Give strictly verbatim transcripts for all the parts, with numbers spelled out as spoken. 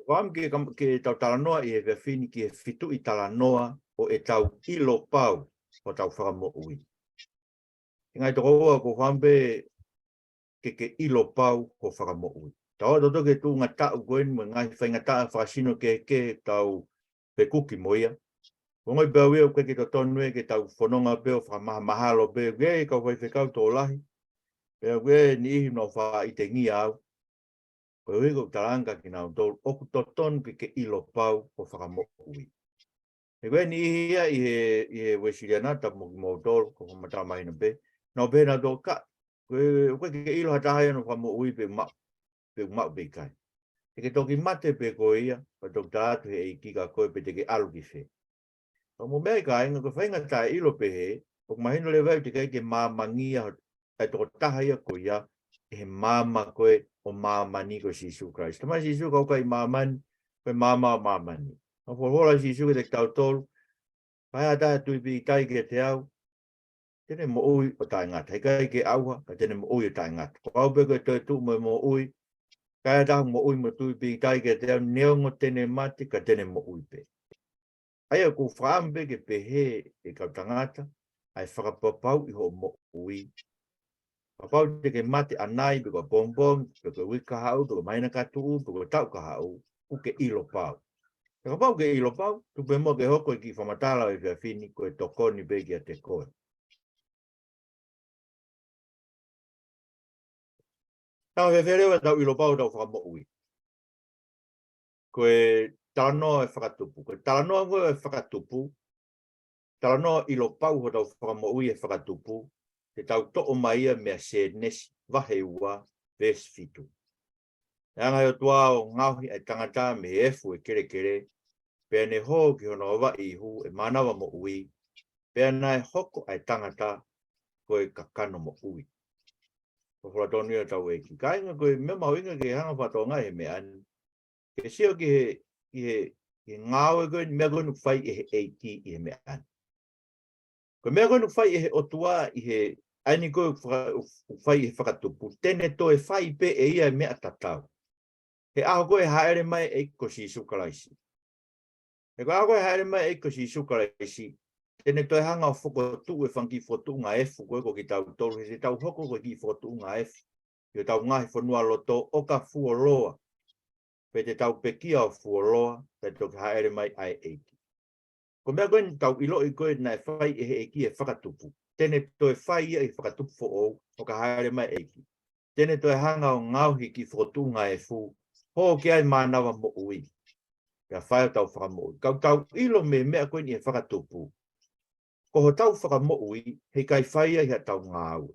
Ko am ke, kam- ke tau talanoa ʻi he efiafi ni ki he fituʻi talanoa ʻo ʻetau ʻilo pau hotau fakamoʻui. He ngaahi tokoua, ko am pē ke ke ʻilo pau ho fakamoʻui. Tau ō atu ki he tuʻunga taʻu ko eni mo e ngaahi faingataʻa fakasino kehekehe tau fekuki mo ia. Ko e ongo pē ʻa ia ʻoku ʻikai ke totonu ia ke tau fononga pē ʻo fakamahamahalo pē, ʻoku ʻi ai e kau faifekau tokolahi, pea ʻoku ʻi ai e niʻihi ʻoku nau faʻa ʻitengia au. Koeʻuhi ko ʻeku talaange kia kinautolu, ʻoku totonu ke ke ʻilo pau ho fakamoʻui. He ko e niʻihi ia ʻi he, ʻi he Uēsiliana, tapu mo kimoutolu, ko e fakamatala mahino pē, nau pehē nautolu ka, ko e, ʻoku ʻikai ke ʻilo ha taha ia hono fakamoʻui pe ʻoku maʻu, pe ʻoku maʻu pe ʻikai. Te ke toki mate pē koe ia, pea toki tala atu he ʻEiki kia koe pe te ke ʻalu ki fē. Ka mou meʻa, kāinga, ko e faʻahinga taʻeʻilo pehē, ʻoku mahino leva ʻoku teʻeki ai ke maamangia ʻa e tokotaha ia ko ia ʻe he maama ko ē ʻo māmani ko Sīsū Kalaisi. Talamai ʻe Sīsū, kapau ʻoku ʻikai māmani, ko e maama ʻo māmani. Naʻe folofola ʻa Sīsū kiate kitautolu, kapau ʻe ʻi ai ha taha ʻe tui pīkitai kiate au, te ne moʻui ʻo taʻengata. He ʻikai ke ʻauha, ka te ne moʻui ʻo taʻengata. Ko au pē ko e toetuʻu mo e moʻui, kapau ʻe ʻi ai ha taha ʻoku moʻui mo tui pīkitai kiate au, neongo te ne mate, ka te ne moʻui pē. ʻA ia ʻoku ou fakaʻamu pē ke pehē ʻe he kau tangata, ʻa e fakapapauʻi hoʻo moʻui. Kapau te ke mate ʻanai, pe ko e pongipongi, pe ko e uike kahaʻu, pe ko e māhina ka tuʻu, pe ko e taʻu kahaʻu, ʻoku ke ʻilo pau. Pea kapau ʻoku ke ʻilo pau, tuku pē muʻa ke hoko e kiʻi fakamatala ʻo e efiafi ni ko e tokoni pē kiate koe. Tau fēfē leva ʻetau ʻilo pau hotau fakamoʻui? Ko e talanoa ʻo e fakatupu. Ko e talanoa ko ē ʻo e fakatupu, talanoa ʻilo pau hotau fakamoʻui he fakatupu, te tau toʻo mai ia mei Sēnesi vahe ua, veesi fitu. Naʻe hanga ʻe he ʻOtua ʻo ngaohi ʻa e tangata mei he efu ʻo e kelekele, pea ne hō ki hono avaʻi ihu ʻa e mānava moʻui, pea naʻe hoko ʻa e tangata ko e kakano moʻui. Ko e folofola tonu ia ʻa hotau ʻEiki. Kāinga, ko e meʻa mahuʻinga ke hanga ʻo fakatokangaʻi he meʻa ni, ke sio ki he, ki he, ki he ngāue ko eni, meʻa ko eni ʻoku fai ʻe he ʻEiki ʻi he meʻa ni. Ko e meʻa ko eni ʻoku fai ʻe he ʻOtua ʻi he, ʻa eni ko ē ʻoku fa-, ʻoku fai ʻe he fakatupu, te ne toe fai pē ʻe ia e meʻa tatau he ʻaho ko ē ʻe hāʻele mai e ʻEiki ko Sīsū Kalaisi. He ko e ʻaho ko ē ʻe hāʻele mai e ʻEiki ko Sīsū Kalaisi, te ne toe hanga ʻo fokotuʻu e fanga kiʻi fokotuʻunga efu ko ē ko kitautolu, he te tau hoko ko e kiʻi fokotuʻunga efu ʻi hotau ngaahi fonualoto ʻo ka fuoloa, pe te tau pekia ʻo fuoloa, pea toki hāʻele mai ʻa e ʻEiki. Ko e meʻa ko eni ʻoku tau ʻiloʻi ko ē naʻe fai ʻe he ʻEiki e fakatupu, te ne toe fai ia ʻi he fakatupu foʻou, ʻo ka hāʻele mai e ʻEiki. Te ne toe hanga ʻo ngaohi e kiʻi fokotuʻunga efu, hō ki ai e mānava moʻui, pea fai hotau fakamoʻui. Ka ʻoku tau ʻilo mei he meʻa ko eni ʻi he fakatupu, ko hotau fakamoʻui, he ʻikai fai ia ʻi haʻatau ngāue.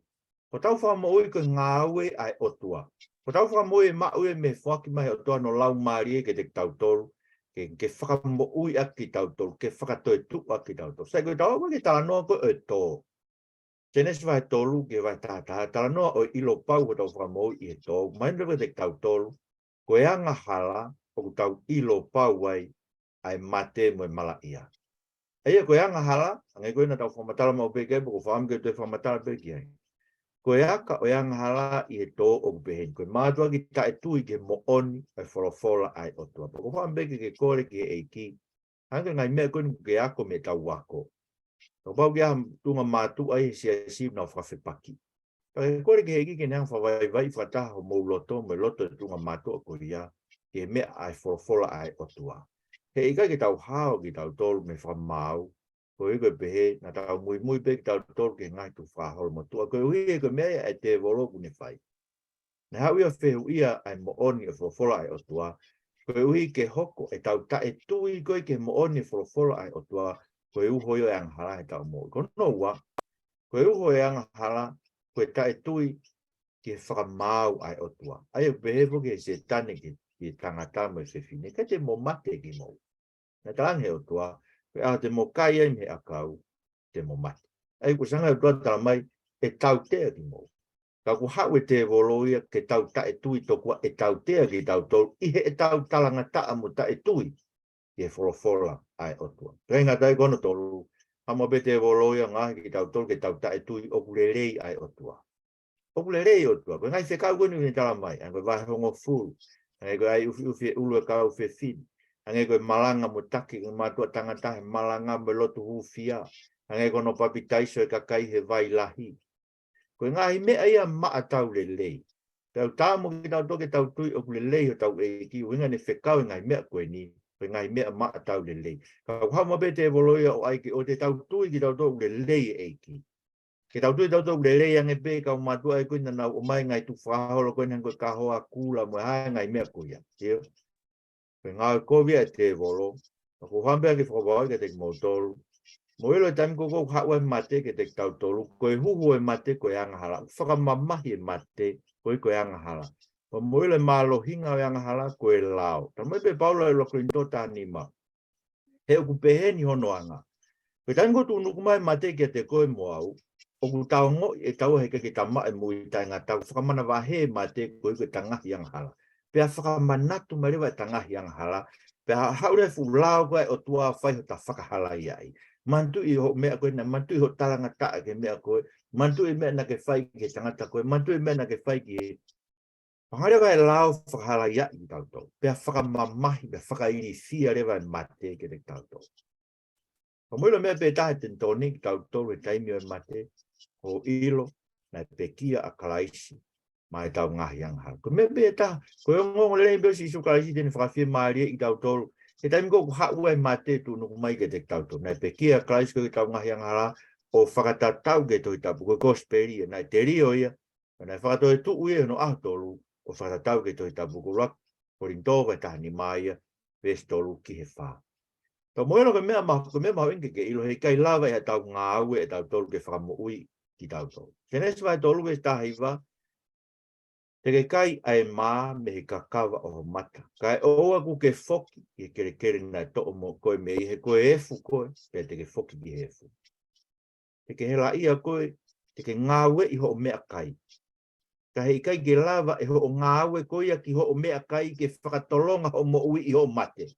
Hotau fakamoʻui ko e ngāue ʻa e ʻOtua. Hotau fakamoʻui ʻe maʻu ia mei he foaki mai ʻe he ʻOtua hono Laumālie kiate kitautolu, ke, ke fakamoʻui ʻaki kitautolu, ke fakatoetuʻu ʻaki kitautolu. Sai, ko ʻetau ō mai ki he talanoa ko ē ʻo e tō. Sēnesi vahe tolu ki he vahe taha taha, talanoa ʻo e ʻilo pau hotau fakamoʻui ʻi he tō. Mahino leva kiate kitautolu, ko e angahala ʻoku tau ʻilo pau ai ʻa e mate mo e malaʻia. ʻA ia ko e angahala, hangē ko ē naʻa tau fakamatala maʻu pē ki ai, pea ʻoku ou fakaʻamu ke toe fakamatala pē ki ai. Ko e aka ʻo e angahala ʻi he tō ʻoku peheni, ko e mātuʻaki taʻetui ki he moʻoni ʻo e folofola ʻa e ʻOtua. Pea ʻoku ou fakaʻamu pē ke ke kole ki he ʻEiki, hangē ko e ngaahi meʻa ko eni ʻoku ke ako mei heʻetau ako. Kapau ʻoku ʻi ai ha tuʻunga mātuʻa ʻi he siasi ʻoku nau fakafepaki, pea ke kole ki he ʻEiki ke ne hanga ʻo fakavaivaiʻi fakataha homou loto mo e loto ʻo e tuʻunga mātuʻa ko ia ki he meʻa ʻa e folofola ʻa e ʻOtua. He ʻikai ke tau hao kitautolu mei he fakamaau, koeʻuhi ko e pehē naʻa tau muimui pē kitautolu ki he ngaahi tukufakaholo motuʻa, koeʻuhi he ko e meʻa ia ʻa e tēvolo ʻoku ne fai. Naʻe haʻu ia ʻo fehuʻia ʻa e moʻoni ʻo e folofola ʻa e ʻOtua, koeʻuhi ke hoko ʻetau taʻetui ko ē ki he moʻoni ʻo e folofola ʻa e ʻOtua, ko e uho ia ʻo e angahala heʻetau moʻui. Ko hono ua, ko e uho ʻo e angahala, ko e taʻetui ki he fakamaau ʻa e ʻOtua. ʻA ia ʻoku pehē foki ʻe Sētane ki, ki he tangata mo e fefine, ʻikai te mou mate kimoutolu. Naʻe talaange ʻe he ʻOtua, ko e ʻaho te mou kai ai mei he ʻakau, te mou mate. ʻA ia ʻoku hanga ʻe he ʻOtua ʻo talamai, ʻe tautea kimoutolu. Ka ʻoku haʻu e tēvolo ia ke tau taʻetui tokua ʻe tautea kitautolu ʻi heʻetau talangataʻa mo taʻetui ki he folofola ʻa e ʻOtua. Pea ʻikai ngata ai, ko hono tolu, haʻu maʻu pē tēvolo ia ʻo ngaohi kitautolu ke tau taʻetui ʻoku lelei ʻa e ʻOtua. ʻOku lelei e ʻOtua. Ko e ngaahi fekau ko eni ʻoku ne talamai, ʻa ia ko e vahe hongofulu, Hangē ko e ʻai ʻufiʻufi e ʻulu e kau fefine. Hangē ko e malanga mo taki e mātuʻa tangata he malanga mo e lotu hūfia. Hangē ko hono papitaiso e kakai he vai lahi. Ko e ngaahi meʻa ia maʻa tau lelei. Pea ʻoku tāmu ke tau toki tau tui ʻoku lelei hotau ʻEiki, ʻuhinga ʻene fekau e ngaahi meʻa ko eni, ko e ngaahi meʻa maʻa tau lelei. Ka ʻoku haʻu maʻu pē tēvolo ia ʻo ʻai ke ʻoua te tau tui kitautolu ʻoku lelei e ʻEiki. Ke tau tui tautolu ʻoku lelei ange pē kau mātuʻa ē ko ē naʻa nau ʻomai ngaahi tukufakaholo ko ē hangē ko e kahoa kula mo e hā e ngaahi meʻa ko ia. Sio? Ko e ngāue kovi ia ʻa e tēvolo. Ka ʻoku ou fie pehē ke fakavavevave kiate kimoutolu. Mou ʻilo e taimi ko ē ʻoku haʻu ai e mate kiate kitautolu, ko e huhu e mate ko e angahala. ʻOku fakamamahi e mate, ko e, ko e angahala. Pea mou ʻilo e mālohinga ʻo e angahala ko e lao. Talamai pē ʻe Paula ʻi he ʻuluaki Kolinitō taha nima. He ʻoku pehē ni hono anga. Ko e taimi ko ē ʻoku tuʻunuku mai e mate kiate koe mo au, ʻoku tau ongoʻi ʻe taua he ʻikai ke tau maʻu e moʻui taʻengata, ʻoku fakamanavahē e mate ko e, ko e tangata angahala. Pea fakamanatu mai leva e tangata angahala, pea haʻu leva e fuʻu lao ko ē ʻa e ʻOtua ʻo fai hota fakahalaiaʻi. Manatuʻi hoʻo meʻa ko ē, naʻe manatuʻi hoʻo talangataʻa ki he meʻa ko ē, manatuʻi e meʻa naʻa ke fai ki he tangata ko ē, manatuʻi e meʻa naʻa ke fai ki he Pangale vai lao fakahalaiaʻi kitautolu. Pea fakamamahi, pea fakailifia leva e mate kiate kitautolu. Ka mou ʻilo e meʻa pē taha te ne tokoni kitautolu he taimi ʻo e mate, ko e ʻilo naʻe pekia ʻa Kalaisi maʻa ʻetau ngaahi angahala. Ko e meʻa pē taha, ko e ongoongo lelei pē ʻo Sīsū Kalaisi te ne fakafiemālieʻi kitautolu he taimi ko ē ʻoku haʻu ai e mate ʻo tuʻunuku mai kiate kitautolu. Naʻe pekia ʻa Kalaisi ko ē ʻetau ngaahi angahala ʻo fakatatau ki he Tohi Tapu, ko e kosipeli ia, naʻe telio ia, pea naʻe fakatoetuʻu ia ʻi hono ʻaho tolu ʻo fakatatau ki he Tohi Tapu, ko e ʻuluaki Kolinitō vahe taha nima ia, veesi tolu ki he fā. Ka mou ʻilo ko e meʻa ma-, ko e meʻa mahuʻinga ke ke ʻilo, he ʻikai lava ʻe haʻatau ngāue ʻatautolu ke fakamoʻui kitautolu. Sēnesi vahe tolu veesi taha hiva, te ke kai ʻa e mā mei he kakava ʻo ho mata. Kae ʻoua kuo ke foki ki he kelekele naʻe toʻo mo koe mei ai, he ko e efu koe, pea te ke foki ki he efu. Te ke helaʻia koe, te ke ngāueʻi hoʻo meʻakai. Ka he ʻikai ke lava ʻe hoʻo ngāue ko ia ki hoʻo meʻakai ke fakatolonga hoʻo moʻui ʻi hoʻo mate.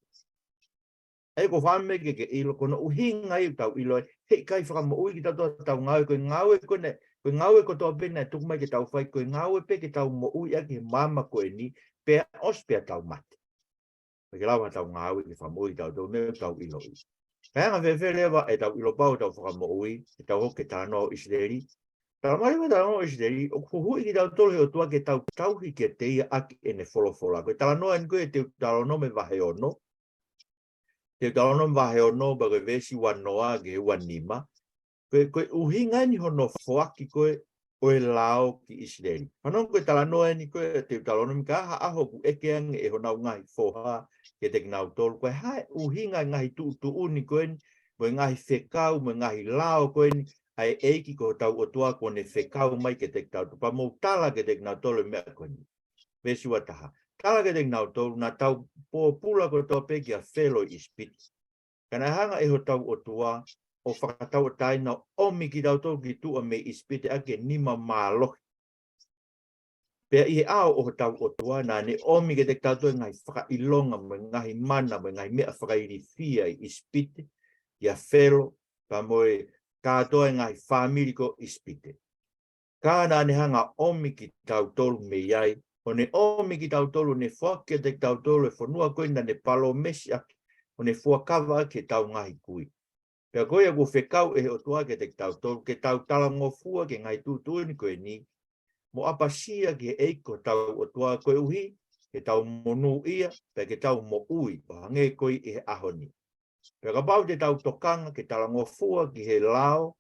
ʻA ia ko e fakaʻamu ke ke ʻilo, ko hono ʻuhinga ia ʻoku tau ʻilo ai, he ʻikai fakamoʻui kitautolu ʻe haʻatau ngāue, ko e ngāue ko ena, ko e ngāue kotoa pē naʻe tuku mai ke tau fai, ko e ngāue pē ke tau moʻui ʻaki he māmani ko eni, pea ʻosi pea tau mate. ʻIkai ke lava ʻe haʻatau ngāue ke fakamoʻui kitautolu, meʻa ʻoku tau ʻiloʻi. Ka ʻe anga fēfē leva ʻetau ʻilo pau ʻetau fakamoʻui, ʻetau hoko ki he talanoa ʻo ʻIsileli. Talamai leva e talanoa ʻo ʻIsileli, ʻoku huhuʻi kitautolu ʻe he ʻOtua ke tau tauhi kiate ia ʻaki ʻene folofola. Ko e talanoa eni ko ē ʻi he Teutalōnome vahe ono. Teutalōnome vahe ono, pea ko e veesi ua noa ki he ua nima. Ko e, ko e ʻuhinga eni hono foaki ko ē ʻo e lao ki ʻIsileli. Fanongo, ko e talanoa eni ko ē ʻa e Teutalōnome, ka ʻi ha ʻaho ʻoku ʻeke ange ʻe honau ngaahi foha kiate kinautolu, ko e hā e ʻuhinga e ngaahi tuʻutuʻuni ko eni, mo e ngaahi fekau, mo e ngaahi lao ko eni ʻa e ʻEiki ko hotau ʻOtua kuo ne fekau mai kiate kitautolu, pea mou tala kiate kinautolu e meʻa ko eni. Veesi ua taha. Tala kiate kinautolu, naʻa tau pōpula kotoa pē kia Felo ʻi ʻIsipite. Ka naʻe hanga ʻe hotau ʻOtua ʻo fakatauʻatāina ʻo ʻomi kitautolu ki tuʻa mei ʻIsipite ʻaki e nima mālohi. Pea ʻi he ʻao ʻo hotau ʻOtua, naʻa ne ʻomi kiate kitautolu e ngaahi fakaʻilonga, mo e ngaahi mana, mo e ngaahi meʻa fakailifia ʻi ʻIsipite, kia Felo, pea mo e kātoa e ngaahi fāmili ko ē ʻi ʻIsipite. Ka naʻa ne hanga ʻo ʻomi kitautolu mei ai, ʻo ne ʻomi kitautolu, ʻo ne foaki kiate kitautolu e fonua ko ē naʻa ne palōmesi ʻaki, ʻo ne fuakava ʻaki ʻetau ngaahi kui. Pea ko ia kuo fekau ʻe he ʻOtua kiate kitautolu, ke tau talangofua ki he ngaahi tuʻutuʻuni ko eni, mo ʻapasia ki he ʻEiki ko hotau ʻOtua, koeʻuhi ke tau monūʻia, pea ke tau moʻui, ʻo hangē ko ia ʻi he ʻaho ni. Pea kapau te tau tokanga ke talangofua ki he lao,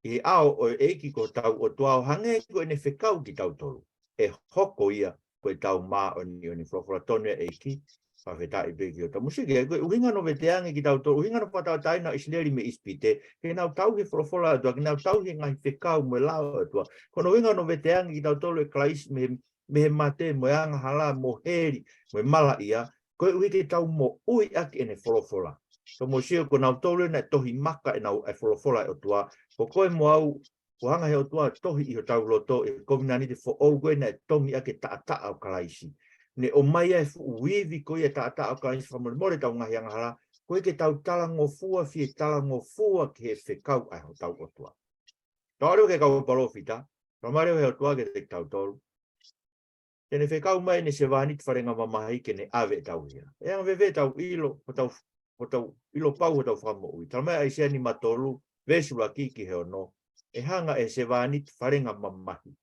ʻi he ʻao ʻo e ʻEiki ko hotau ʻOtua, ʻo hangē ko ʻene fekau kitautolu, ʻe hoko ia ko ʻetau māʻoniʻoni. Folofola tonu ia ʻa e ʻEiki, fakafetaʻi pē ki he ʻOtua. Mou sio ki ai, ko e ʻuhinga hono veteange kitautolu, ʻuhinga hono fakatauʻatāina ʻo ʻIsileli mei ʻIsipite, ke nau tauhi e folofola ʻa e ʻOtua, ke nau tauhi e ngaahi fekau mo e lao ʻa e ʻOtua. Ko hono ʻuhinga hono veteange kitautolu ʻe Kalaisi mei he, mei he mate, mo e angahala, mo heli, mo e malaʻia, koeʻuhi ke tau moʻui ʻaki ʻene folofola. Ka mou sio, ko kinautolu ē naʻe tohi maka ʻenau, e folofola ʻa e ʻOtua. Ko koe mo au, kuo hanga ʻe he ʻOtua ʻo tohi ʻi hotau loto e kovinānite foʻou ko ē naʻe tongi ʻaki e taʻataʻa ʻo Kalaisi. Ne ʻomai ai e fuʻu ivi ko ia e taʻataʻa ʻo Kalaisi, fakamolemole ʻetau ngaahi angahala, koeʻuhi ke tau talangofua, fie talangofua ki he fekau ʻa hotau ʻOtua. Tau ʻalu ki he kau palōfita, talamai leva ʻe he ʻOtua kiate kitautolu. te ne fekau mai ʻene sevāniti falengamamahi ke ne ʻave ʻetau hia. ʻE anga fēfē ʻetau ʻilo, hotau, hotau ʻilo pau hotau fakamoʻui? Talamai ʻe ʻAisea nimatolu, veesi ʻuluaki ki he ono, ʻe hanga ʻe he sevāniti falengamamahi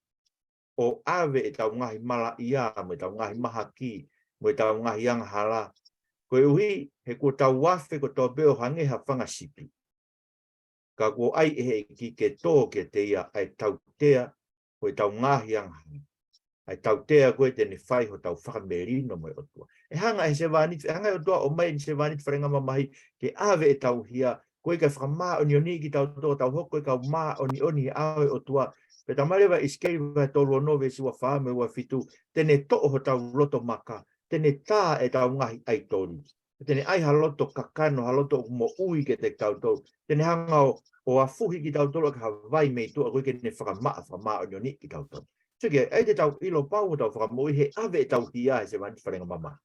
ʻo ʻave ʻetau ngaahi malaʻia, mo ʻetau ngaahi mahaki, mo ʻetau ngaahi angahala. Koeʻuhi, he kuo tau afe kotoa pē ʻo hangē ha fanga sipi. Ka kuo ʻai ʻe he ʻEiki ke tō kiate ia ʻa e tautea ʻo ʻetau ngaahi angahala. ʻA e tautea ko ē te ne fai hotau fakamelino mo e ʻOtua. ʻE hanga ʻe he sevāniti, ʻe hanga ʻe he ʻOtua ʻo ʻomai ʻene sevāniti falengamamahi ke ʻave ʻetau hia, ko e kae fakamāʻoniʻoniʻi kitautolu, tau hoko ko e kau māʻoniʻoni he ʻao ʻo e ʻOtua. Pea talamai leva ʻe ʻIsikeli vahe tolu ono veesi ua fā mo e ua fitu, te ne toʻo hotau loto maka, te ne tā ʻetau ngaahi ʻaitoli. Te ne ʻai ha loto kakano, ha loto ʻoku moʻui kiate kitautolu. Te ne hanga ʻo, ʻo afuhi kitautolu ʻaki ha vai mei tuʻa koeʻuhi ke ne fakamaʻa, fakamāʻoniʻoniʻi kitautolu. So ke, ʻai te tau ʻilo pau hotau fakamoʻui he ʻave ʻetau hia ʻe he sevāniti falengamamahi.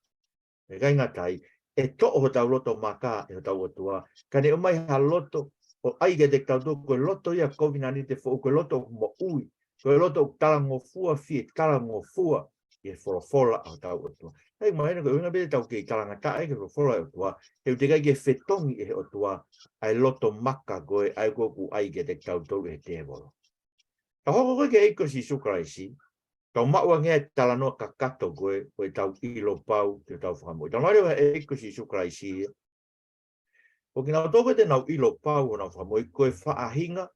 ʻIkai ngata ai, ʻe toʻo hotau loto maka ʻe hotau ʻOtua, ka ne ʻomai ha loto ʻo ʻai kiate kitautolu ko e loto ia kovinānite foʻou, ko e loto ʻoku moʻui, ko e loto ʻoku talangofua, fie talangofua ʻi he folofola ʻa hotau ʻOtua. ʻIkai mahino ko e ʻuhinga pē te tau kei talangataʻa ai ki he folofola ʻa e ʻOtua, he ʻoku teʻeki ai ke fetongi ʻe he ʻOtua ʻa e loto maka ko ē ʻa ia ʻoku ʻai kiate kitautolu ʻe he tēvolo. Tau hoko ko ē ki he ʻEiki ko Sīsū Kalaisi, tau maʻu ange ʻa e talanoa kakato ko ē ʻo ʻetau ʻilo pau ki hotau fakamoʻui. Talamai leva ʻe he ʻEiki ko Sīsū Kalaisi ia, ko kinautolu ko ē te nau ʻilo pau honau fakamoʻui, ko e faʻahinga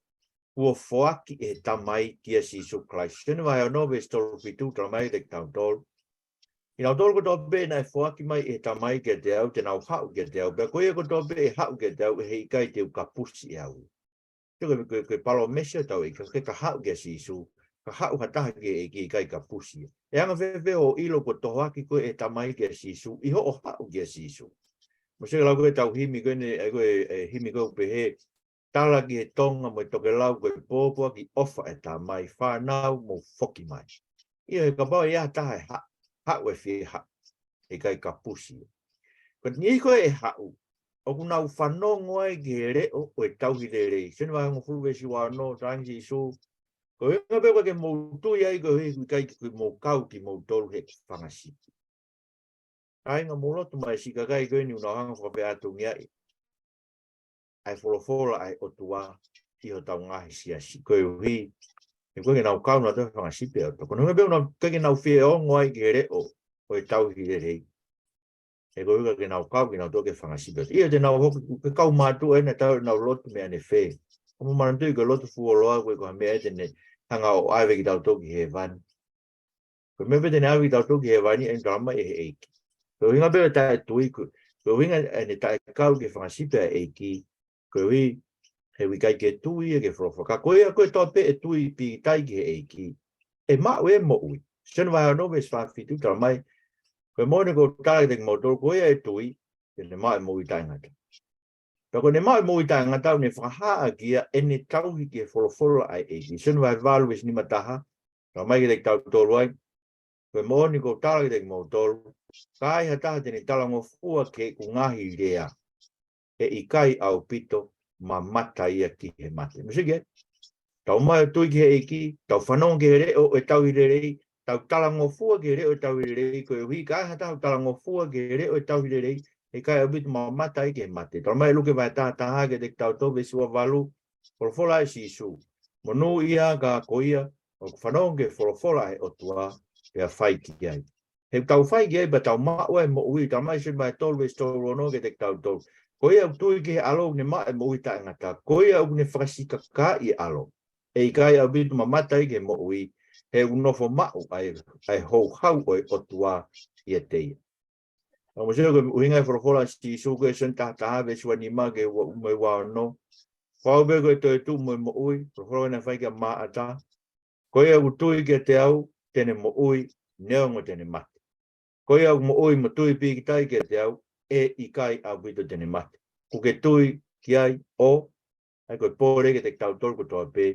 kuo foaki ʻe he Tamai kia Sīsū Kalaisi. Sione vahe ono veesi tolu fitu, talamai kiate kitautolu, kinautolu kotoa pē naʻe foaki mai ʻe he Tamai kiate au, te nau haʻu kiate au, pea ko ia kotoa pē ʻe haʻu kiate au, ʻe heʻikai te u kapusi ʻe au. Ko e, ko e, ko e palōmesi ʻa hotau ʻEiki, ke ka haʻu kia Sīsū, ka haʻu ha taha ki he ʻEiki, ʻikai kapusi. ʻE anga fēfē hoʻo ʻilo kuo tohoaki koe ʻe he Tamai kia Sīsū ʻi hoʻo haʻu kia Sīsū? Mou sio ki he lau ko ē ʻetau himi ko eni, ʻa ia ko e, e himi ko ē ʻoku pehē, tala ki he tonga mo e tokelau, ko e pōpoaki ʻofa ʻa e Tamai, fānau mou foki mai. ʻIo, he kapau ʻe ʻi ai ha taha ʻe ha-, haʻu ʻe fie haʻu, ʻikai kapusi. Ko e niʻihi ko ē ʻe haʻu, ʻoku nau fanongo ai ki he leʻo ʻo e tauhi lelei. Sione vahe hongofulu veesi ua ono, talaange ʻe Sīsū, ko e ʻuhinga pē ʻoku ʻikai ke mou tui ai, koeʻuhi ʻoku ʻikai ke mou kau kimoutolu he fanga sipi. Kāinga, mou lotu mai, siʻi kakai ko eni ʻoku nau hanga ʻo fakafeʻātungiaʻi ʻa e folofola ʻa e ʻOtua ʻi hotau ngaahi siasi. Koeʻuhi he ʻoku ʻikai ke nau kau nautolu he fanga sipi ʻa e ʻOtua. Ko hono ʻuhinga pē ʻoku nau, ʻikai ke nau fie ongo ai ki he leʻo ʻo e tauhi lelei, he ʻoku ʻikai ke nau kau kinautolu ki he fanga sipi ʻa e ʻOtua. ʻIo, te nau hoko ko e kau mātuʻa ʻe nau tau nau lotu mei ʻanefē? Ka mou manatuʻi ko e lotu fuoloa ʻoku ʻikai ko ha meʻa ia te ne hanga ʻo ʻave kitautolu ki hēvani. Ko e meʻa pē te ne ʻave kitautolu ki hēvani, ʻa ia ʻoku talamai ʻe he ʻEiki. Ko e ʻuhinga pē ʻo e taʻetui, ko, ko e ʻuhinga ʻene taʻekau ki he fanga sipi ʻa e ʻEiki, koeʻuhi he ʻoku ʻikai ke tui ia ki he folofola. Ka ko ia kotoa pē ʻe tui pīkitai ki he ʻEiki, ʻe maʻu e moʻui. Sione vahe ono veesi fā fitu, talamai, ko e moʻoni ʻoku ou tala kiate kimoutolu, ko ia ʻe tui, te ne maʻu e moʻui taʻengata. Pea ko ʻene maʻu e moʻui taʻengata, ʻoku ne fakahā ʻaki ia ʻene tauhi ki he folofola ʻa e ʻEiki. Sione vahe valu veesi nima taha, talamai kiate kitautolu ai, ko e moʻoni ʻoku ou tala kiate kimoutolu, ka ai ha taha te ne talangofua ki heʻeku ngaahi lea, ʻe ʻikai ʻaupito mamata ia ki he mate. Mou sio ki ai. Tau ō mai ʻo tui ki he ʻEiki, tau fanongo ki he leʻo ʻo e tauhi lelei, tau talangofua ki he leʻo ʻo e tauhi lelei, koeʻuhi ka ai ha taha ʻoku talangofua ki he leʻo ʻo e tauhi lelei, ʻe ʻikai ʻaupito mamata ia ki he mate. Talamai ʻe Luke vahe taha taha kiate kitautolu veesi ua valu, folofola ʻa Sīsū, monūʻia ka ko ia ʻoku fanongo ki he folofola ʻa e ʻOtua, pea fai ki ai. He ʻoku tau fai ki ai pea tau maʻu ai e moʻui. Talamai Sione vahe tolu veesi tolu ono kiate kitautolu, ko ia ʻoku tui ki he ʻAlo ʻoku ne maʻu e moʻui taʻengata. Ko ia ʻoku ne fakasikakaaʻi e ʻAlo, ʻe ʻikai ʻaupito mamata ia ki he moʻui, he ʻoku nofo maʻu ʻa e, ʻa e houhau ʻo e ʻOtua ʻiate ia. Pea mou sio ko e ʻuhinga e folofola ʻa Sīsū ko ē Sione taha taha veesi ua nima ki he ua, mo e ua ono. Ko au pē ko e toetuʻu mo e moʻui, folofola naʻe fai kia Maʻata. Ko ia ʻoku tui kiate au, te ne moʻui, neongo te ne mate. Ko ia ʻoku moʻui mo tui pīkitai kiate au, ʻe ʻikai ʻaupito te ne mate. ʻOku ke tui ki ai ʻo? ʻA ia ko e pole kiate kitautolu kotoa pē.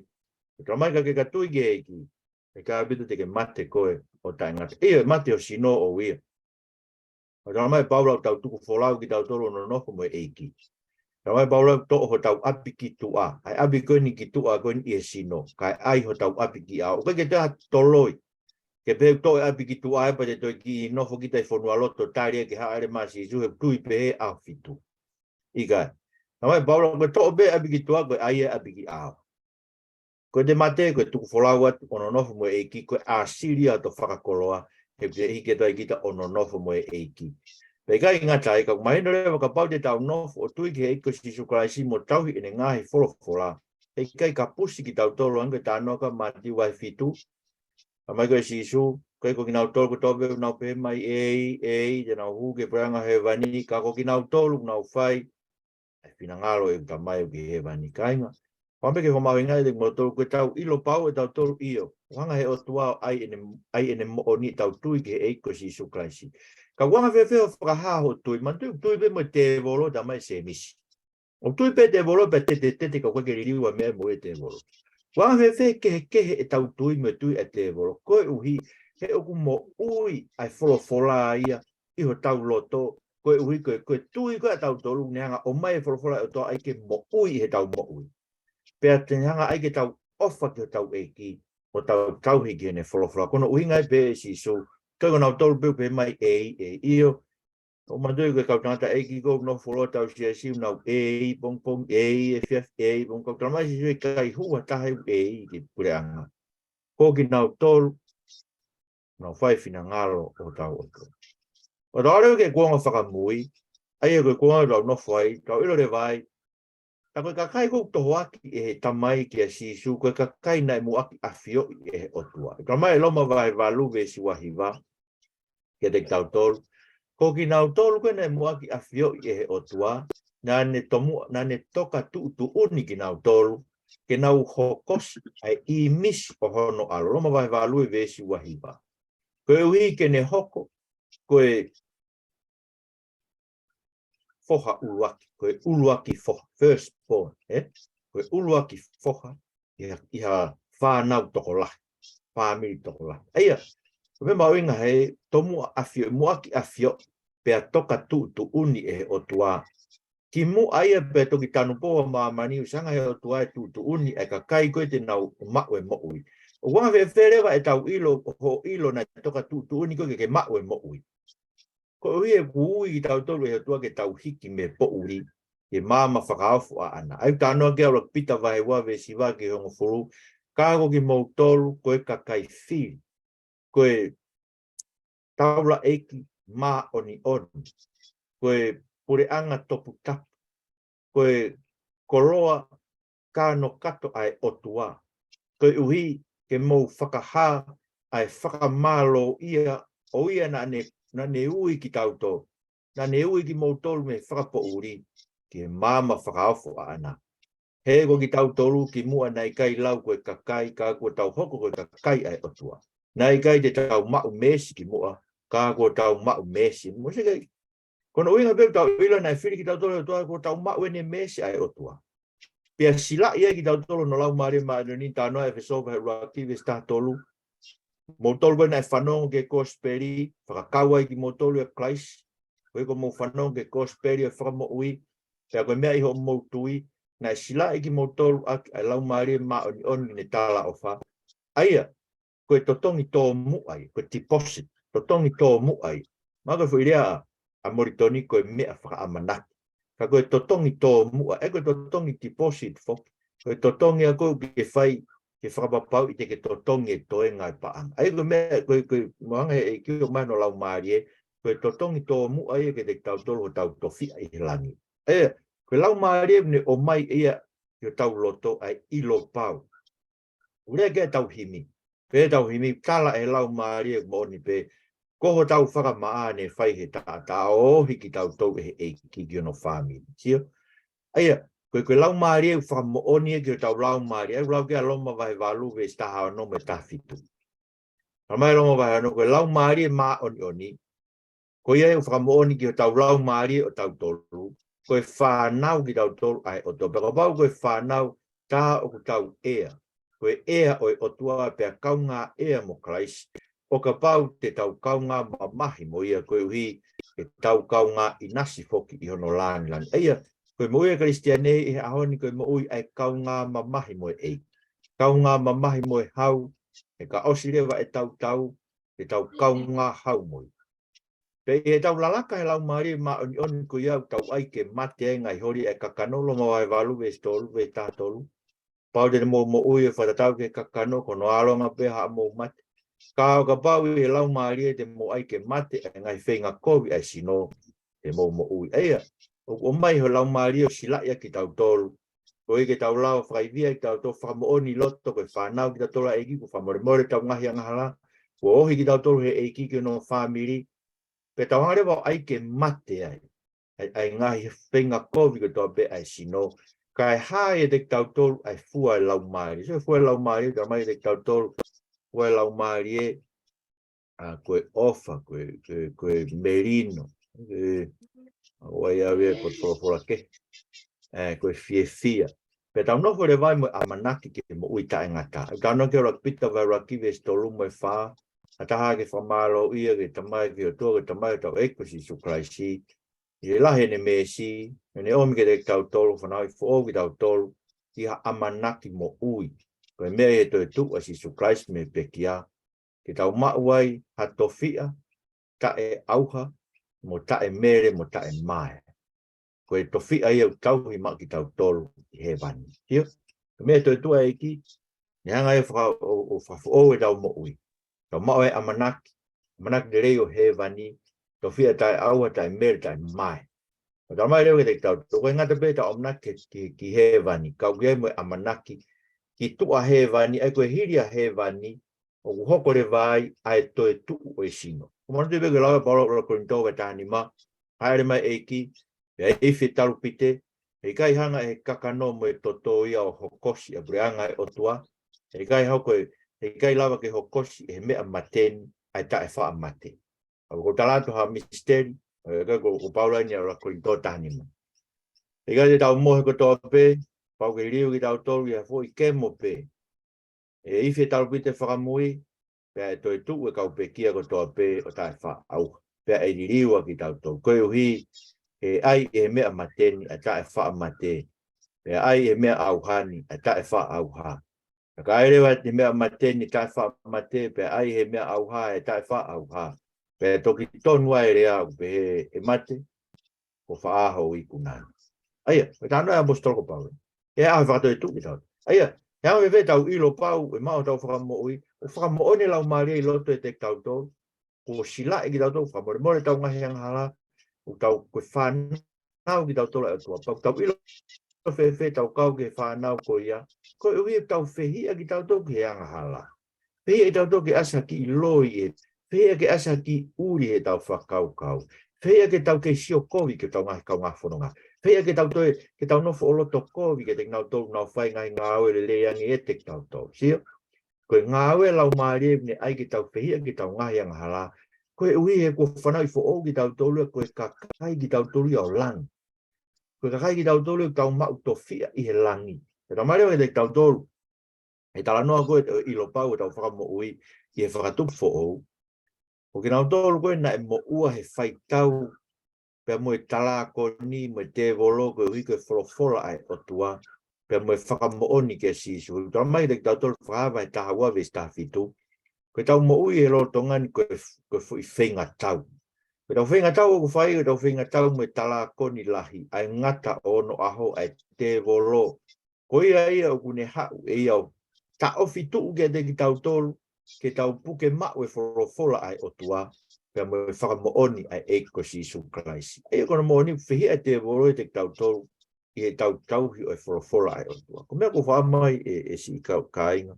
Ko e talamai ka ke ka tui ki he ʻEiki, ʻe ʻikai ʻaupito te ke mate koe ʻo taʻengata. ʻIo, ʻe mate ho sino ʻoʻou ia. ʻOku talamai ʻe Paula ʻoku tau tuku folau kitautolu ʻo nonofo mo e ʻEiki. Talamai ʻe Paula ʻoku toʻo hotau ʻapi ki tuʻa. ʻA e ʻapi ko eni ki tuʻa ko eni ʻi he sino, kae ʻai hotau ʻapi ki ʻao. ʻOku ʻikai ke toe ʻi ai ha toloi. Ke pehē ʻoku toʻo e ʻapi ki tuʻa ē pea te toe kiʻi nofo kita ʻi fonualoto tali ē ke haʻele mai ʻa Sīsū he ʻoku tui pehē ʻaho fitu. ʻIkai. Talamai ʻe Paula ko e toʻo pē ʻapi ki tuʻa ko e ʻai e ʻapi ki ʻao. Ko ʻete mate, ko e tuku folau atu ʻo nonofo mo e ʻEiki, ko e ʻāsili ʻa hoto fakakoloa, he ʻoku ʻikai ke toe kita ʻo nonofo mo e ʻEiki. Pea ʻikai ngata ai, ka ʻoku mahino leva kapau te tau nofo ʻo tui ki he ʻEiki ko Sīsū Kalaisi mo tauhi ʻene ngaahi folofola, he ʻikai kapusi kitautolu ange, ko e talanoa ʻa Mātiu vahe fitu. Talamai ko ē ʻe Sīsū, ʻikai ko kinautolu kotoa pē ʻoku nau pehē mai ʻEiki, ʻEiki, te nau hū ki he puleʻanga ʻo hēvani, ka ko kinautolu ʻoku nau fai ʻa e finangalo ʻo ʻeku Tamai ʻoku ʻi hēvani, kāinga. Pea pehē ki he fakamoʻoni ʻa kimoutolu, ko ʻetau ʻilo pau ʻe tautolu ʻio, ʻoku hanga ʻe he ʻOtua ʻo ʻai ʻene, ʻai ʻene moʻoni ʻetau tui ki he ʻEiki ko Sīsū Kalaisi. Ka ʻoku anga fēfē hoʻo fakahā hoʻo tui, manatuʻi ʻoku tui pē mo e tēvolo, talamai ʻe Sēmisi. ʻOku tui pē tēvolo pea tetetete ka ʻoku ʻikai ke liliu ʻa e meʻa mo e tēvolo. ʻOku anga fēfē kehekehe ʻetau tui mo e tui ʻa e tēvolo. Koeʻuhi, he ʻoku moʻui ʻa e folofola ia ʻi hotau loto. Koeʻuhi, ko e, ko e tui ko ē ʻa tautolu, ne hanga ʻo ʻomai e folofola ʻa e ʻOtua ʻai ke moʻui ʻi heʻetau moʻui. Pea te ne hanga ʻai ke tau ʻofa ki hotau ʻEiki, ʻo tau tauhi ki heʻene folofola. Ko hono ʻuhinga ia pē ʻe Sīsū, ʻikai ko kinautolu pē ʻoku pehē mai ʻEiki, ʻEiki, ʻio, ʻoku manatuʻi ko e kau tangataʻeiki ko ē ʻoku nofo ʻi hotau siasi ʻoku nau ʻEiki pongipongi, ʻEiki efiafi, ʻEiki pongipongi, talamai ʻe Sīsū ʻikai ha taha ʻoku ʻEiki ki he puleʻanga. Ko kinautolu ʻoku nau fai e finangalo ʻo hotau ʻOtua. ʻO tau ʻalu ki he kuonga fakamui, ʻa ia ko e kuonga ʻoku tau nofo ai, tau ʻilo leva ai, tā ko e kakai ʻoku tohoakiʻi ʻe he Tamai kia Sīsū, ko e kakai naʻe muʻaki ʻafioʻi ʻe he ʻOtua. Talamai ʻe Loma vahe valu veesi ua hiva kiate kitautolu, ko kinautolu ko ē naʻe muʻaki ʻafioʻi ʻe he ʻOtua, naʻa ne tomuʻa, naʻa ne toka tuʻutuʻuni kinautolu, ke nau hokosi ʻa e ʻīmisi ʻo hono ʻAlo. Loma vahe valu veesi ua hiva. Koeʻuhi ke ne hoko ko e foha ʻuluaki, ko e ʻuluaki foha, first born, ē? Ko e ʻuluaki foha ʻi ha, ʻi ha fānau tokolahi, fāmili tokolahi. ʻA ia, ko e meʻa mahuʻinga he tomuʻa ʻafioʻi, muʻaki ʻafioʻi, pea toka tuʻutuʻuni ʻe he ʻOtua. Kimuʻa ia pea toki tanupou ʻa māmani, ʻoku hanga ʻe he ʻOtua ʻo tuʻutuʻuni ʻa e kakai ko ē te nau maʻu e moʻui. ʻOku anga fēfē leva ʻetau ʻilo, hoʻo ʻilo naʻe toka tuʻutuʻuni koe ke ke maʻu e moʻui? Koeʻuhi he ʻoku ui kitautolu ʻe he ʻOtua ke tau hiki mei he poʻuli ki he maama fakaofo ʻaʻana. ʻA ia ʻoku talanoa ki ai ʻa e ʻuluaki Pita vahe ua veesi hiva ki he hongofulu, ka ko kimoutolu ko e kakai fili, ko e taulaʻeiki māʻoniʻoni, ko e puleʻanga toputapu, ko e koloa kānokato ʻa e ʻOtua. Koeʻuhi ke mou fakahā ʻa e fakamālō ia ʻo ia naʻa ne, naʻa ne ui kitautolu, naʻa ne ui kimoutolu mei he fakapoʻuli ki he maama fakaofo ʻaʻana. He ko kitautolu kimuʻa naʻe ʻikai lau ko e kakai, ka kuo tau hoko ko e kakai ʻa e ʻOtua. Naʻe ʻikai te tau maʻu meesi kimuʻa, ka kuo tau maʻu meesi. Mou sio ki ai. Ko hono ʻuhinga pē ʻoku tau ʻilo naʻe fili kitautolu ʻe he ʻOtua, kuo tau maʻu ʻene meesi ʻa e ʻOtua. Pea silaʻi ai kitautolu hono Laumālie Māʻoniʻoni, talanoa ʻEfesō vahe ʻuluaki veesi taha tolu. Moutolu pē naʻe fanongo ki he kosipeli, fakakau ai kimoutolu ʻia Kalaisi. Koeʻuhi ko hoʻomou fanongo ki he kosipeli ʻo e fakamoʻui, pea ko e meʻa ʻi hoʻomou tui, naʻe silaʻi kimoutolu ʻaki ʻa e Laumālie Māʻoniʻoni ʻi heʻene talaʻofa. ʻA ia, ko e totongi tōmuʻa ia, ko e deposit, totongi tōmuʻa ia. Mahalo ko e foʻi lea ʻa Molitoni ko e meʻa fakaʻamanaki. Ka ko e totongi tōmuʻa, ʻe ko e totongi deposit foki. Ko e totongi ʻa ia ʻoku ke fai, ke fakapapauʻi te ke totongi e toenga ʻo e paʻanga. ʻA ia ko e meʻa, ko e, ko e, mo hanga ʻe he ʻEiki ʻo ʻomai hono Laumālie, ko e totongi tōmuʻa ia kiate kitautolu hotau tofiʻa ʻi he langi. ʻA ia, ko e Laumālie ʻoku ne ʻomai ia ki hotau loto ʻa e ʻilo pau. ʻOku lea ki ai ʻetau himi. Pea ʻetau himi, tala ʻe he Laumālie moʻoni pē, ko hotau fakamaʻa naʻe fai ʻe he taʻataʻa ʻo ohi kitautolu ʻe he ʻEiki ki hono fāmili. Sio? ʻA ia, ko e, ko e Laumālie ʻoku fakamoʻoni ia ki hotau laumālie, ʻa ia ʻoku lau ki ai ʻa Loma vahe valu veesi taha ono mo e taha fitu. Talamai ʻe Loma vahe ono, ko e Laumālie Māʻoniʻoni, ko ia ʻoku fakamoʻoni ki hotau laumālie ʻo tautolu, ko e fānau kitautolu ʻa e ʻOtua. Pea kapau ko e fānau, tā ʻoku tau ʻea. Ko e ʻea ʻo e ʻOtua pea kaungā ʻea mo Kalaisi. ʻO kapau te tau kaungā mamahi mo ia koeʻuhi, ʻe tau kaungā ʻinasi foki ʻi hono lāngilangi. ʻA ia, ko e moʻui ʻa e Kalisitiane ʻi he ʻaho ni ko e moʻui ʻa e kaungā mamahi mo e ʻEiki. Kaungā mamahi mo e hau, he ka ʻosi leva ʻetau tau, ke tau kaungā hau mo ia. Pea ʻi heʻetau lalaka he Laumālie Māʻoniʻoni ko ia ʻoku tau ʻai ke mate ai e ngaahi holi ʻa e kakano, Loma vahe valu veesi tolu, veesi taha tolu. Pau te mou moʻui ʻo fakatatau ki he kakano, ko hono ʻaonga pē haʻamou mate. Ka ʻo kapau ʻi he Laumālie te mou ʻai ke mate ʻa e ngaahi feinga kovi ʻa e sino, te mou moʻui. ʻA ia, ʻoku ʻomai ʻe he Laumālie ʻo silaʻi ʻaki kitautolu. Koeʻuhi ke tau lava ʻo fakaivia kitautolu, fakamoʻoni ʻi loto ko e fānau kitautolu ʻa e ʻEiki, kuo fakamolemole ʻetau ngaahi angahala, kuo ohi kitautolu ʻe he ʻEiki ki hono fāmili, pea tau hanga leva ʻo ʻai ke mate ai ʻa e, ʻa e ngaahi feinga kovi kotoa pē ʻa e sino, kae hā ʻiate kitautolu ʻa e fua ʻa e Laumālie. So, fua ʻa e Laumālie, talamai ʻiate kitautolu, fua ʻa e Laumālie, ʻa, ko e ʻofa, ko e, ko e, ko e melino, ko e, ʻa, ʻoku ʻi ai ʻa e folofola kehe, ē, ko e fiefia. Pea tau nofo leva ai mo e ʻamanaki ki he moʻui taʻengata. Tau nofo ki he ʻUluaki Pita vahe ʻuluaki veesi tolu mo e fā, ʻa taha ke fakamālōʻia ki he Tamai, ki he ʻOtua, ki he Tamai ʻo hotau ʻEiki ko Sīsū Kalaisi, ʻi he lahi ʻene meesi, ʻene ʻomi kiate kitautolu, fanauʻi foʻou kitautolu ʻi ha ʻamanaki moʻui. Ko e meʻa ʻi he toetuʻu ʻa Sīsū Kalaisi mei he pekia, ke tau maʻu ai ha tofiʻa taʻeʻauha, mo taʻemele, mo taʻemae. Ko e tofiʻa ia ʻoku tauhi maʻa kitautolu ʻi hēvani. Sio? Ko e meʻa ʻi he toetuʻu ʻa e ʻEiki, ne hanga ia ʻo faka-, ʻo, ʻo fakafoʻou ʻetau moʻui. Tau maʻu e ʻamanaki, ʻamanaki lelei ʻo hēvani, tofiʻa taʻeʻauha, taʻemele, taʻemae. ʻO talamai leva kiate kitautolu, ʻoku ʻikai ngata pē ʻetau ʻamanaki ki, ki, ki hēvani, ka ʻoku ʻi ai mo e ʻamanaki ki tuʻa hēvani, ʻa ia ko e hili ʻa hēvani, ʻoku hoko leva ai ʻa e toetuʻu ʻo e sino. Ko e manatu pē ko e lau ʻa Paula ʻi he ʻUluaki Kolinitō vahe taha nima, hāʻele mai e ʻEiki, pea ifi e talupite, heʻikai hanga ʻe he kakano mo e toto ia ʻo hokosi ʻa e puleʻanga ʻo e ʻOtua, heʻikai hoko e, heʻikai lava ke hokosi ʻe he meʻa mate ni ʻa e taʻefaʻamate. ʻA ia ko e tala atu ha misiteli, ē, ko, ko, ko Paula eni ʻi he ʻUluaki Kolinitō taha nima. ʻIkai te tau mohe kotoa pē, pau ke liliu kitautolu ʻi ha foʻi kemo pē. ʻE ifi e talupite fakamui, pea ʻe toetuʻu e kau pekia kotoa pē ʻo taʻefaʻaʻauha. Pea ʻe liliu ʻa kitautolu. Koeʻuhi, ʻe ʻai ʻe he meʻa mate ni ʻa e taʻefaʻamate. Pea ʻai ʻe he meʻa ʻauha ni ʻa e taʻefaʻaʻauha. Ka ʻai leva ʻe he meʻa mate ni e taʻefaʻamate, pea ʻai ʻe he meʻa ʻauha e taʻefaʻaʻauha, pea toki tonu ai e lea ʻoku pehē, ʻe mate, ko fē hoʻo ikuna? ʻA ia, ko e talanoa ʻa e ʻaposetolo ko Paula. ʻE ʻai ʻo fakatoetuʻu kitautolu. ʻA ia, he ʻoku fēfē ʻetau ʻilo pau ʻe maʻu hotau fakamoʻui, ʻoku fakamoʻoni e Laumālie ʻi loto ʻiate kitautolu, kuo silaʻi kitautolu, fakamolemole ʻetau ngaahi angahala, ʻoku tau ko e fānau kitautolu ʻa e ʻOtua, pea ʻoku tau ʻilo fēfē ʻetau kau ki he fānau ko ia, koeʻuhi ʻoku tau fehiʻa kitautolu ki he angahala. Fehiʻa kitautolu ke ʻasi ha kiʻi loi ē, fehiʻa ke ʻasi ha kiʻi ʻuli heʻetau fakakaukau. Fehiʻa ke tau kei sio kovi ki heʻetau ngaahi kaungā fononga. Fehiʻa ke tau toe, ke tau nofo ʻo loto kovi kiate kinautolu ʻoku nau fai e ngaahi ngāue lelei ange ʻiate kitautolu. Sio? Ko e ngāue ʻa e Laumālie ʻoku ne ʻai ke tau fehiʻa ki heʻetau ngaahi angahala. Koeʻuhi he kuo fanauʻi foʻou kitautolu, ko e kakai kitautolu ia ʻo langi. Ko e kakai kitautolu ʻoku tau maʻu tofiʻa ʻi he langi. Pea talamai leva kiate kitautolu, he talanoa ko ē ʻo e ʻilo pau ʻetau fakamoʻui ʻi he fakatupu foʻou, ko kinautolu ko ē naʻe moʻua he faitau pea mo e talākoni mo e tēvolo, koeʻuhi ko e folofola ʻa e ʻOtua, pea mo e fakamoʻoni kia Sīsū. Talamai kiate kitautolu Fakahā vahe taha ua veesi taha fitu, ko ʻetau moʻui he lolotonga ni ko e, ko e foʻi feingatau. Ko ʻetau feingatau ʻoku fai, ko ʻetau feingatau mo e talākoni lahi, ʻa e ngata ʻo onoʻaho, ʻa e tēvolo. Ko ia ia ʻoku ne haʻu ʻe ia ʻo taʻofi tuʻu kiate kitautolu, ke tau puke maʻu e folofola ʻa e ʻOtua, pea mo e fakamoʻoni ʻa e ʻEiki ko Sīsū Kalaisi. ʻA ia ko hono moʻoni ʻoku fehiʻa e tēvolo ʻiate kitautolu, ʻi heʻetau tauhi ʻo e folofola ʻa e ʻOtua. Ko e meʻa ʻoku ou fakamai ʻe, ʻe siʻi kau kāinga.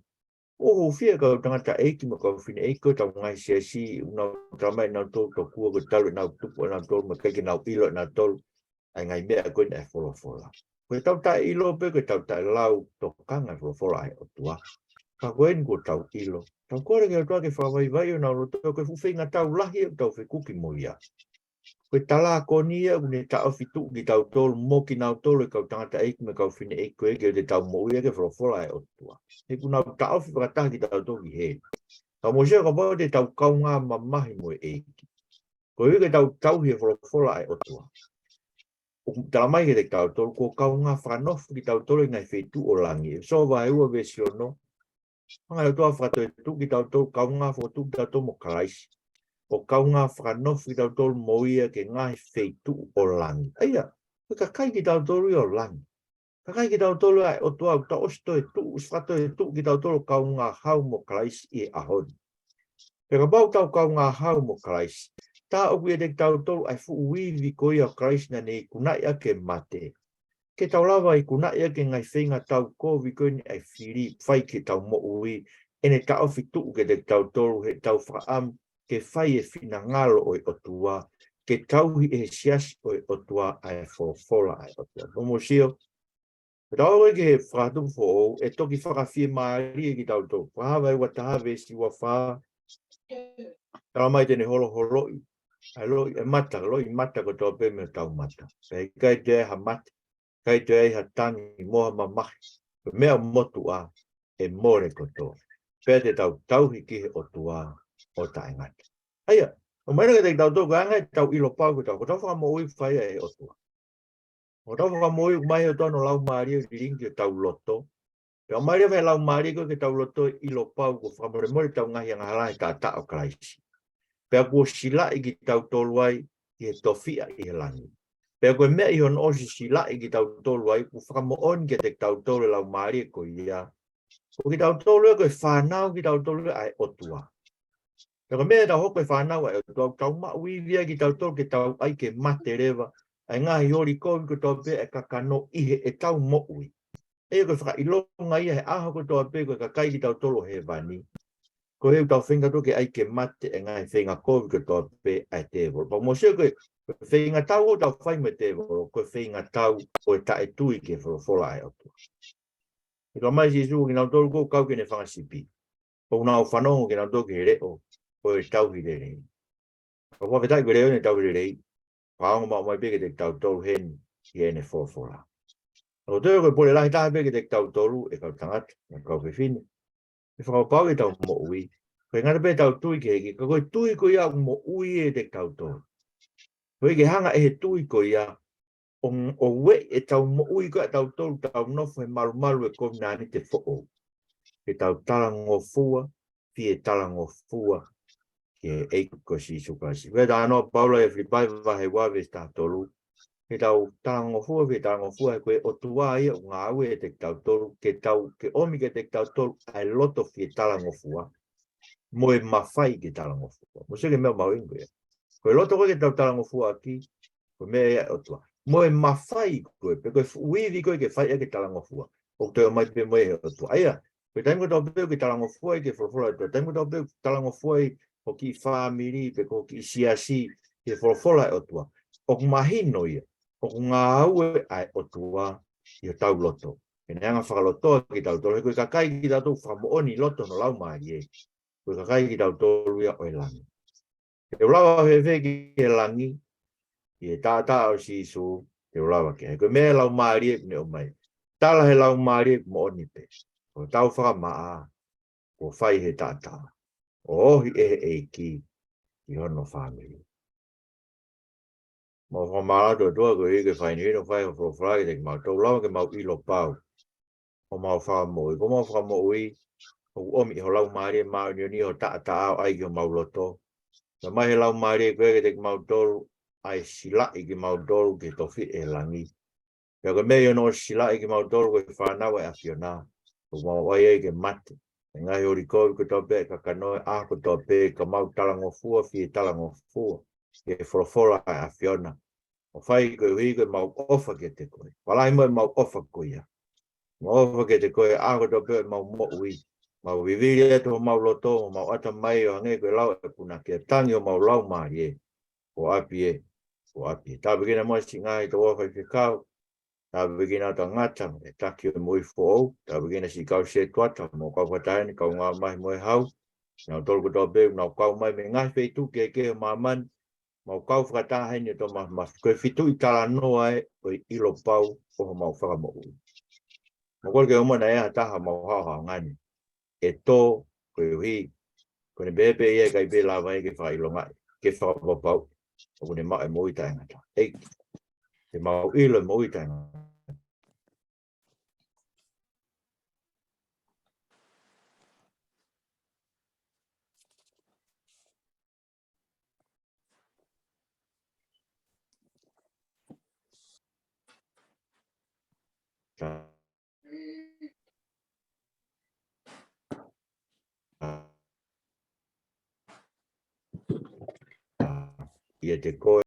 ʻOku ou fiefia he kau tangataʻeiki mo e kau fineʻeiki ko ē ʻetau ngaahi siasi, ʻoku nau talamai ʻe nautolu tokua ko e talu ʻenau tupu ʻanautolu, mo e ʻikai ke nau ʻilo ʻe nautolu ʻa e ngaahi meʻa ko eni ʻa e folofola. Ko ʻetau taʻeʻilo pē, ko ʻetau taʻelau tokanga e folofola ʻa e ʻOtua. Ka ko eni kuo tau ʻilo, tau kole ki he ʻOtua ke fakavaivaiʻi honau loto, ko e fuʻu feingatau lahi ʻoku tau fekuki mo ia. Ko e talākoni ia ʻoku ne taʻofi tuʻu kitautolu mo kinautolu e kau tangataʻeiki mo e kau fineʻeiki ko ē ke ʻoua te tau moʻui ʻaki e folofola ʻa e ʻOtua. He kuo nau taʻofi fakataha kitautolu ki heli. Ka mou sio, kapau te tau kaungā mamahi mo e ʻEiki, koeʻuhi ke tau tauhi e folofola ʻa e ʻOtua, ʻoku talamai kiate kitautolu, kuo kaungā fakanofo kitautolu ʻi he ngaahi feituʻu ʻo langi. ʻEfesō vahe ua veesi ono, Hanga ʻe he ʻOtua ʻo fakatoetuʻu kitautolu, kaungā fokotuʻu kitautolu mo Kalaisi, ʻo kaungā fakanofo kitautolu mo ia ki he ngaahi feituʻu ʻo langi. ʻA ia, ko e kakai kitautolu ia ʻo langi. Kakai kitautolu ʻa e ʻOtua ʻoku tau ʻosi toetuʻu, ʻosi fakatoetuʻu kitautolu ʻo kaungā hau mo Kalaisi ʻi he ʻaho ni. Pea kapau ʻoku tau kaungā hau mo Kalaisi, tā ʻoku ʻiate kitautolu ʻa e fuʻu ivi ko ia ʻo Kalaisi naʻa ne ikunaʻi ʻaki e mate, ke tau lava ʻo ikunaʻi ʻaki e ngaahi feinga taukovi ko eni ʻa e fili ʻoku fai ki heʻetau moʻui, ʻene taʻofi tuʻu kiate kitautolu heʻetau fakaʻamu ke fai e finangalo ʻo e ʻOtua, ke tauhi ʻe he siasi ʻo e ʻOtua ʻa e folofola ʻa e ʻOtua. Pea mou sio, ʻi heʻetau aʻu ki he Fakatupu foʻou, ʻe toki fakafiemālie kitautolu. Fakahā vahe ua taha veesi ua fā, talamai te ne holoholoʻi ʻa e loʻi, e mata, loʻi mata kotoa pē mei hotau mata. Pea ʻe ʻikai toe ai ha mate, ʻikai toe ai ha tangi mo ha mamahi. Ko e meʻa motuʻa ʻe mole kotoa. Pea te tau tauhi ki he ʻOtua ʻo taʻengata. ʻA ia, ʻoku mahino kiate kitautolu ko e anga ʻetau ʻilo pau ko ʻetau, ko ʻetau fakamoʻui ʻoku fai ʻe he ʻOtua. Ko ʻetau fakamoʻui ʻoku ʻomai ʻe he ʻOtua hono Laumālie ʻo lilingi ki hotau loto. Pea ʻomai leva ʻe he Laumālie ko ē ki hotau loto e ʻilo pau kuo fakamolemole ʻetau ngaahi angahala he taʻataʻa ʻo Kalaisi. Pea kuo silaʻi kitautolu ai ʻi he tofiʻa ʻi he langi. Pea ko e meʻa ʻi hono ʻosi silaʻi kitautolu ai, kuo fakamoʻoni kiate kitautolu ʻe he Laumālie ko ia, ko kitautolu ia ko e fānau kitautolu ia ʻa e ʻOtua. Pea ko e meʻa ʻetau hoko ko e fānau ʻa e ʻOtua, ʻoku tau maʻu ivi ai kitautolu ke tau ʻai ke mate leva ʻa e ngaahi oli kovi kotoa pē ʻa e kakano ʻi heʻetau moʻui. ʻA ia ko e fakaʻilonga ia he ʻaho kotoa pē ko e kakai kitautolu ʻo hēvani, ko e ʻoku tau feinga atu ke ʻai ke mate e ngaahi feinga kovi kotoa pē ʻa e tēvolo. Pea mou sio ko e, ko e feinga tau ʻoku tau fai mo e tēvolo, ko e feinga tau ʻo e taʻetui ki he folofola ʻa e ʻOtua. He talamai ʻe Sīsū, kinautolu ʻoku kau ki heʻene fanga sipi, ʻoku nau fanongo kinautolu ki he leʻo ʻo e tauhi lelei. Ka ʻoku fakafetaʻi ko e leʻo ʻo e tauhi lelei, fakaongo maʻu mai pē kiate kitautolu heni ʻi heʻene folofola. Ka ko e toe ko e pole lahi taha pē kiate kitautolu, ʻe kau tangata, ʻe kau fefine, ʻe fakapapauʻi ʻetau moʻui. ʻIkai ngata pē ʻetau tui ki he ʻEiki, ka ko e tui ko ia ʻoku moʻui ʻiate kitautolu. Ko e ʻEiki ʻe hanga ʻe he tui ko ia ʻo, ʻo ueʻi ʻetau moʻui ko ia ʻatautolu ʻoku tau nofo he malumalu ʻo e kovinānite foʻou, ke tau talangofua, fie talangofua ki he ʻEiki ko Sīsū Kalaisi. Ko e talanoa ʻa Paula ʻia Filipai vahe ua veesi taha tolu. Ke tau talangofua, fie talangofua, he ko e ʻOtua ia ʻoku ngāue ʻiate kitautolu, ke tau, ke ʻomi kiate kitautolu ʻa e loto fie talangofua mo e mafai ke talangofua. Mou sio ki he meʻa mahuʻinga ko ia. Ko e loto ko ē ke tau talangofua ʻaki, ko e meʻa ia ʻa e ʻOtua. Mo e mafai ko ē, pe ko e fuʻu ivi ko ē ke fai ʻaki e talangofua, ʻoku toe ʻomai pē mo ia ʻe he ʻOtua. ʻA ia, ko e taimi kotoa pē ʻoku ke talangofua ai ki he folofola ʻa e ʻOtua, taimi kotoa pē ʻoku ke talangofua ai ho kiʻi fāmili, pe ko ho kiʻi siasi, ki he folofola ʻa e ʻOtua, ʻoku mahino ia ʻoku ngāue ʻa e ʻOtua ʻi hotau loto, ke ne hanga ʻo fakalotoa kitautolu, he ko e kakai kitautolu ʻoku fakamoʻoni ʻi loto hono Laumālie, ko e kakai kitautolu ia ʻo e langi. Te u lava fēfē ki he langi? ʻI he taʻataʻa ʻo Sīsū te u lava ki ai. Ko e meʻa ʻa e Laumālie ʻoku ne ʻomai. Tala ʻe he Laumālie ʻoku moʻoni pē. Ko hotau fakamaʻa kuo fai ʻe he taʻataʻa, ʻo ohi ʻe he ʻEiki ki hono fāmili. Mau fakamālō atu ʻOtua koeʻuhi ko e fakahinohino ʻoku fai ʻe hoʻo folofola kiate kimautolu, lava ke mau ʻilo pau ʻa homau fakamoʻui. Ko homau fakamoʻui ʻoku ʻomi ʻe ho Laumālie Māʻoniʻoni ʻi ho taʻataʻa ʻo ʻai ki homau loto. Talamai ʻe he Laumālie ko ia kiate kimautolu ʻa e silaʻi kimautolu ki he tofiʻa ʻi he langi. Pea ko e meʻa ʻi hono ʻosi silaʻi kimautolu ko e fānau ʻa e ʻAfiona, ʻoku mau ʻai ai ke mate e ngaahi oli kovi kotoa pē ʻa e kakano he ʻaho kotoa pē, ka mau talangofua, fie talangofua ki he folofola ʻa e ʻAfiona, ʻo fai koeʻuhi ko ʻemau ʻofa kiate koe. Fakalahi mo ʻemau ʻofa ko ia. Mau ʻofa kiate koe he ʻaho kotoa pē ʻo ʻemau moʻui. Mau vivili atu homau loto, homau ʻatamai ʻo hangē ko e lau ʻa e punake, tangi homau laumālie. Ko ʻapi ē, ko ʻapi ē. Tāpuekina mo e siʻi ngaahi tokoua faifekau. Tāpuekina ʻa e tangata, e taki ʻo e moʻui foʻou. Tāpuekina siʻi kau sētuata, mo e kau fakataha ni, kaungāmamahi mo e hau. Kinautolu kotoa pē ʻoku nau kau mai mei he ngaahi feituʻu kehekehe ʻo māmani. Mau kau fakataha heni ʻo tau ma-, ma-, ko e feituʻu ʻi talanoa ē ʻo e ʻilo pau ʻo homau fakamoʻui. Mau kole ke ʻoua naʻa ʻi ai ha taha ʻo mau haohaoa ngani ʻe tō, koeʻuhi ko ʻene pehē pē ia ʻe ʻikai pē lava ia ke fakaʻilongaʻi, ke fakapapauʻi ʻoku ne maʻu e moʻui taʻengata. ʻEiki, ke mau ʻilo e moʻui taʻengata. ʻiate koe